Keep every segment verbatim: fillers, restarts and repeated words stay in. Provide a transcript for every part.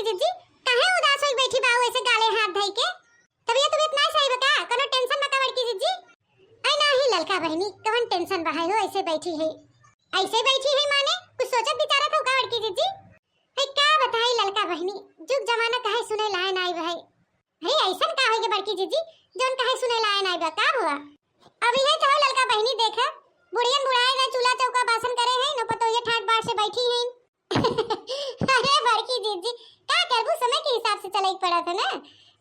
जीजी, काहे उदास होई बैठी बाहू ऐसे गाले हाथ धई के? तबीयत, तबीयत नाई सही बा का? कोनो tension बा का बड़की जीजी? अरे नाही ललका बहिनी, कवन tension बा है हो, ऐसे बैठी है। ऐसे बैठी है माने कुछ सोचत विचारत हो का बड़की जीजी? है का बताई ललका बहिनी, जुग जमाना कहे सुने लाए नाई बा है। अरे ऐसन का होई गे बड़की जीजी, जौन कहे सुने लाए नाई बा, का हुआ? अब इहे चाहो ललका बहिनी देख, बुढ़ियन बुढ़ाए ना चूल्हा चौका बासन करे हैं, न पतोहिया ठाट बाट से बैठी हैं। अरे बड़की जीजी, का करबू, समय के हिसाब से चले के पड़त है ना।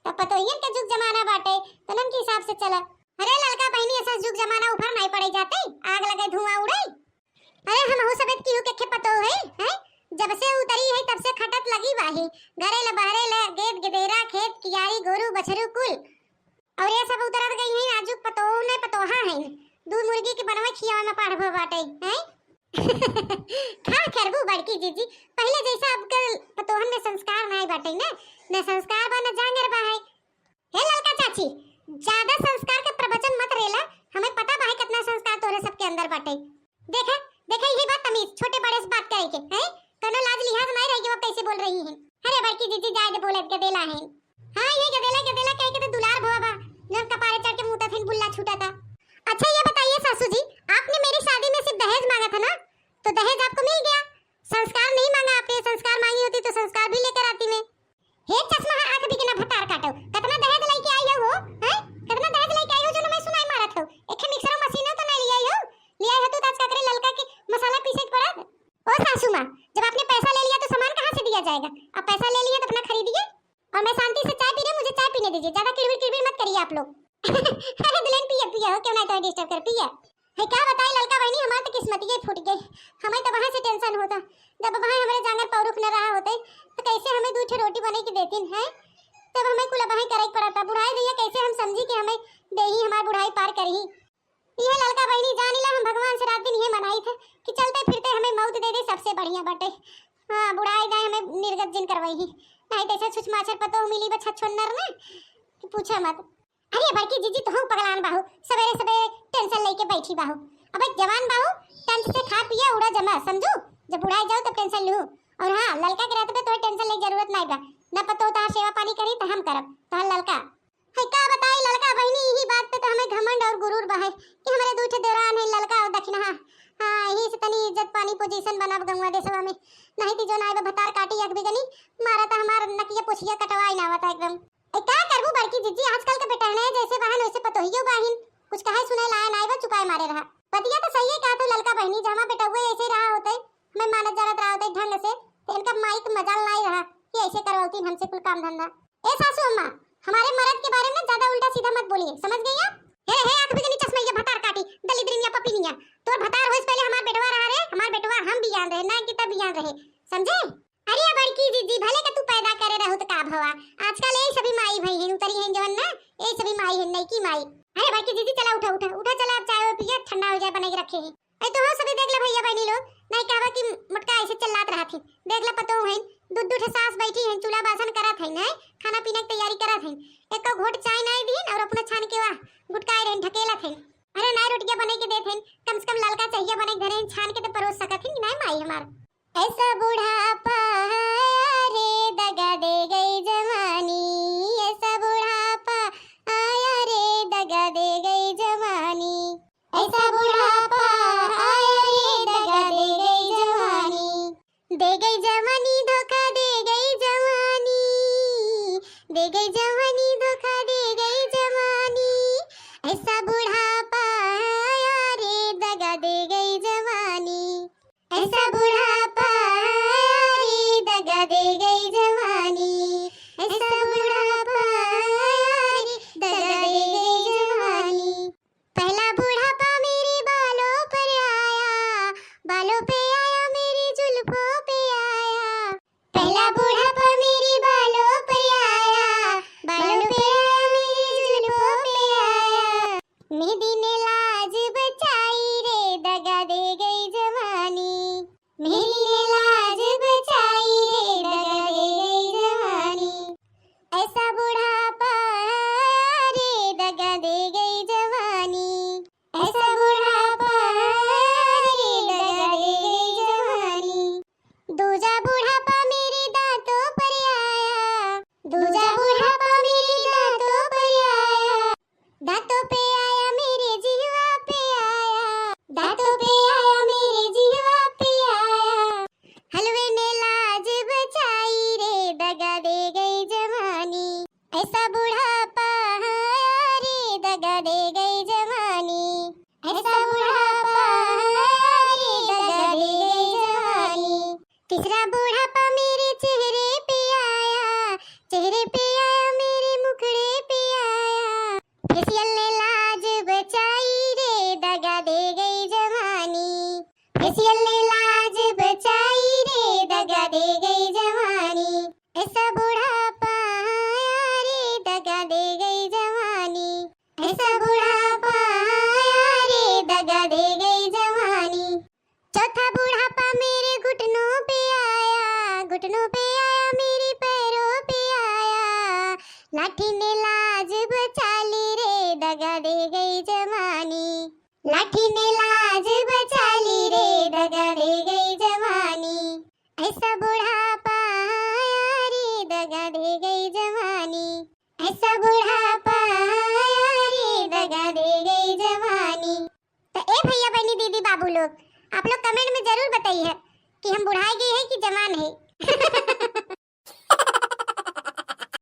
तब पतोहियन के जुग जमाना बाटे, तनन के हिसाब से चला। अरे ललका बहिनी, ऐसा जुग जमाना ऊपर नाई पड़े जाते, आग लगे धुआं उड़े। अरे हमहू सबेत केहू के खे पतोह है, हैं? जब से उतरी है तब से खटत लगी बाही। घरे ल बहरे ल, गेद गेदेरा, खेत कियारी, गोरू बछरू कुल। और ये सब उतरत गई हैं, आजू पतोह ने पतोहा हैं। दूध मुर्गी के बनवे खियावे में पाठ भो बाटे, हैं? का करबू बड़की जीजी, पहले जैसा अब के पतोहन में संस्कार नाई बाटे ना, न संस्कार बा न जांगर बा है। हे ललका चाची, ज्यादा संस्कार के प्रवचन मत रेला, हमें पता बा है कितना संस्कार तोरे सबके अंदर बाटे। देखा, देखा, यही बात तमीज, छोटे बड़े से बात करे के, हैं? कोनो लाज लिहाज नहीं रह गई, वो कैसे बोल रही हैं? अरे बड़की जीजी, जाए दे, बोले गदेला हैं। हाँ, ये गदेला, गदेला कह के तो दुलार भवा बा, जौन कपारे चढ़ के मुतत हैं, बुल्ला छूटा था। अच्छा ये बताइए सासू जी, आपने मेरी शादी में सिर्फ दहेज मांगा था ना, तो दहेज आपको मिल गया। संस्कार नहीं मांगा आपने, संस्कार मांगी होती तो संस्कार भी लेकर आती मैं। हे चश्मा है आँख बिकना भतार काटो, कतना दहेज लेके आई हो, हैं? कतना दहेज लेके आई हो जो मैं सुनाई मारत हो? एक ठे मिक्सर मशीन तो नहीं ले आई हो, ले आई हो तू तो आज का करे ललका के मसाला पीसे के पड़त। ओ सासू माँ, जब आपने पैसा ले लिया तो सामान कहाँ से दिया जाएगा? अब पैसा ले लिया तो अपना खरीदिए। और मैं शांति से चाय पी रही हूँ, मुझे चाय पीने दीजिए, ज्यादा किड़बिड़ किड़बिड़ मत करिए आप लोग। अरे दुल्हन पिया पिया हो, क्यों नहीं तो डिस्टर्ब कर पिया। है क्या बताई ललका बहिनी, हमार तो किस्मतिये फूट गई। हमें तो वहाँ से टेंशन होता, जब वहाँ हमारे जांगर पौरुख न रहा होते तो कैसे हमें दू ठे रोटी बने के देतीन हैं? तब हमें कुल वहाँ करे के पड़ता। बुढ़ाई भैया कैसे हम समझी कि हमें देही, हमार बुढ़ाई पार करही। यह ललका बहिनी जानी ला, हम भगवान से रात दिन ये मनाई थे कि चलते फिरते हमें मौत दे दे, सबसे बढ़िया बाटे। हाँ, बुढ़ाई जाए हमें निर्गत जिन करवाई ही, नहीं तो ऐसे छुछ माछर पतोह मिली बा छछोन्नर ने कि पूछा मत। अरे बड़की जीजी, तोहू पगलान बाहू, सवेरे सवेरे टेंशन लेके बैठी बाहू। अबे जवान बाहू, टंट से खा पिया उड़ा जमा, समझू? जब बुढ़ाई जाऊ तब टेंशन लू। और हाँ, ललका के रहते पे तोहे टेंशन लेके जरूरत नहीं बा। न पतो तोहार सेवा पानी करी त हम करब, तोहार ललका। है का बताई ललका बहिनी, यही बात पे तो हमें घमंड और गुरूर बा है कि हमारे दू ठे देवरान है, ललका और दक्षिणहा। हाँ, यही से तनी इज्जत पानी पोजीशन बनाब गंगवा देशवा में। नहीं ती जो नाई बा भतार काटी अख बिगनी, मारा त हमार नकिया पोछिया कटवाई ना आवता एकदम। ए, का करबू बड़की जीजी, आजकल के बेटहने जैसे बहन वैसे पतोहियो बाहिन, कुछ कहे सुने लाए नाई बा, चुपाए मारे रहा। बतिया तो सही है, कहा तो ललका बहिनी, जहाँ बेटउए ऐसे रहा होते, हमें मानत जानत रहा होते ढंग से, तो इनका माई के मजाल नाई रहा कि ऐसे करवाती हमसे कुल काम धंधा। ए सासू अम्मा, हमारे मर्द के बारे में ज्यादा उल्टा सीधा मत बोलिए, समझ गई आप? हे, हे, आँख बिगनी चश्मैया भतार काटी, दलिद्रिनिया पपिनिया, तोर भतार होइस पहले हमार बेटवा रहा रे, हमार बेटवा हम बियान रहे, ना कि तब बियान रहे, समझे? अरे बड़की जीजी, भले का तू पैदा करे रहू त का भवा, आजकल यही सभी माई भाई हैं, उतरी हैं जवन ना, यही सभी माई हैं, नईकी माई। अरे बड़की जीजी, चला उठा, उठा, उठा, चला, अब चाय वाय पिया, ठंडा हो जाए, बना के रखे हैं। अरे तो हो सभी देख ले भैया बहनी लोग, नहीं कहवा कि मोटका ऐसे चिल्लात रहत हैं, देख ले पतोह हैं, दू दू ठे सास बैठी हैं, चूल्हा बासन करत हैं, नहीं खाना पीना की तैयारी करत हैं, एको घोट चाय नहीं दीन और अपना छान के वाह गुटकाए रहन, ढकेलत हैं। अरे नाई रोटिया बने के देत हैं, कम से कम ललका चहिया बने के धरे हैं, छान के तो परोस सकत हैं कि नहीं माई हमार। ऐसा बुढ़ापा आया रे, दगा दे गई जवानी। ऐसा बुढ़ापा आया रे, दगा दे गई जवानी। ऐसा बुढ़ापा आया रे, दगा दे गई जवानी। दे गई जवानी धोखा, दे गई जवानी, दे गई जवानी धोखा, दे गई जवानी। ऐसा बुढ़ापा आया रे, दगा दे गई जवानी। ऐसा बुढ़ापा आया रे, दगा दे गई जवानी। ऐसा बुढ़ापा आया रे, दगा दे गई जवानी। पहला बुढ़ापा मेरे बालों पर आया, बालों पे आया, मेरी जुल्फों पे आया। पहला बुढ़ापा मेरे बालों पर आया, ऐसा बुढ़ापा आया रे, दगा दे गई जवानी। ऐसा बुढ़ापा आया रे, दगा दे गई जवानी। तीसरा बुढ़ापा मेरे चेहरे पे आया, चेहरे पे आया, मेरे मुखड़े पे आया। फेशियल ने लाज बचाई रे, दगा दे गई जवानी। फेशियल ने लाज बचाई रे, दगा दे गई जवानी। ऐसा बुढ़ापा आया रे, दगा दे गई जवानी। ऐसा बुढ़ापा आया रे, दगा दे गई जवानी। चौथा बुढ़ापा मेरे घुटनों पे आया, घुटनों पे आया, मेरे पैरों पे आया। लाठी ने लाज बचा ली रे, दगा दे गई जवानी। लाठी ने लाज बचा ली रे, दगा दे गई जवानी। ऐसा बुढ़ापा आया रे, दगा दे गई जवानी। ऐसा बुढ़ापा आया रे, दगा दे गई जवानी। तो ए भैया, बहनी, दीदी, बाबू लोग, आप लोग comment में जरूर बताइए कि हम बुढ़ाई गई है कि जवान है।